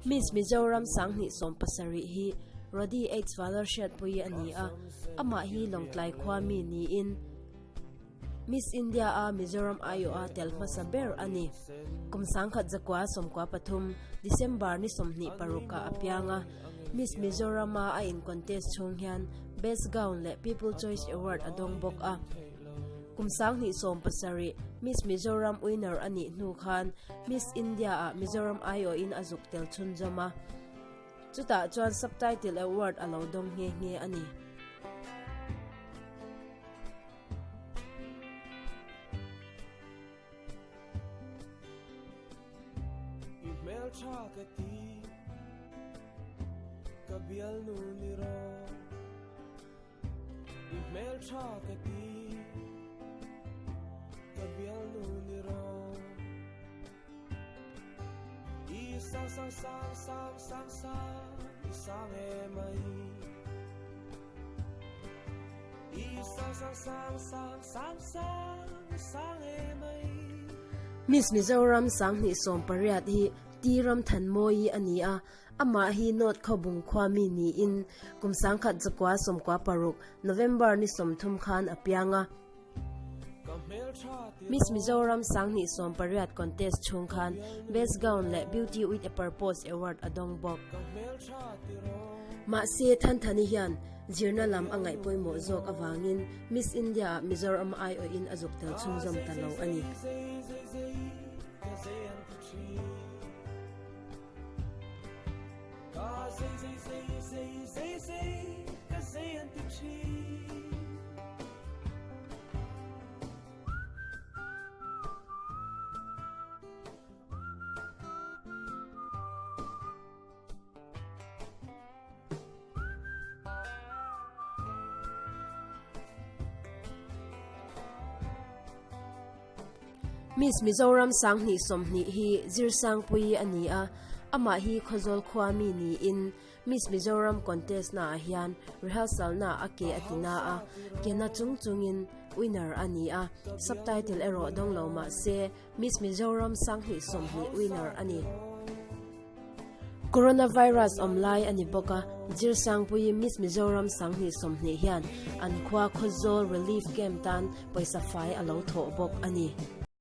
Miss Mizoram 2017 hi Rody H Valarhriatpuii a ni a, amah hi Lawngtlai khua mi niin Miss India a Mizoram aiawha tel hmasa ber a ni. Kum 1993 December ni 26 ah a piang a, Miss Mizoram a a in contest chhung hian Best Gown leh People Choice Award a dawng bawk a. Kum 2017 Miss Mizoram winner a nih hnu khan Miss India ah Mizoram aiawhin a zuk tel chhunzawm a. Chutah chuan Subtitle Award a lo dawng nghe nghe a ni. I hmel tha ka ti ka bial nu ni ro I hmel tha ka ti ka bial nu ni ro I sang sang sang sang sang sang I sang e mai Miss Mizoram 2018 hi T Ramthanmawii a ni a, amah hi North Khawbung khua mi niin kum 1996 November ni 30 khan a piang a. Miss Mizoram 2018 contest chhung khan Best Gown leh Beauty with a Purpose Award a dawng bawk. Mahse, Thanthani hian zirna lam a ngaih pawimawh zawk avangin Miss India ah Mizoram aiawhin a zuk tel chhunzawm ta lo a ni. Miss Mizoram 2020 hi Zirsangpuii a ni a, amah hi Khawzawl khua mi niin Miss Mizoram contest naah hian rehearsal na a ke a ti na a, ke na chung chungin winner a ni a, subtitle erawh dawng lo mah se Miss Mizoram 2020 winner a ni. Coronavirus awm lai a ni bawk a, Zirsangpuii Miss Mizoram 2020 hian an khua Khawzawl Relief Camp tan pawisa fai a lo thawh bawk a ni.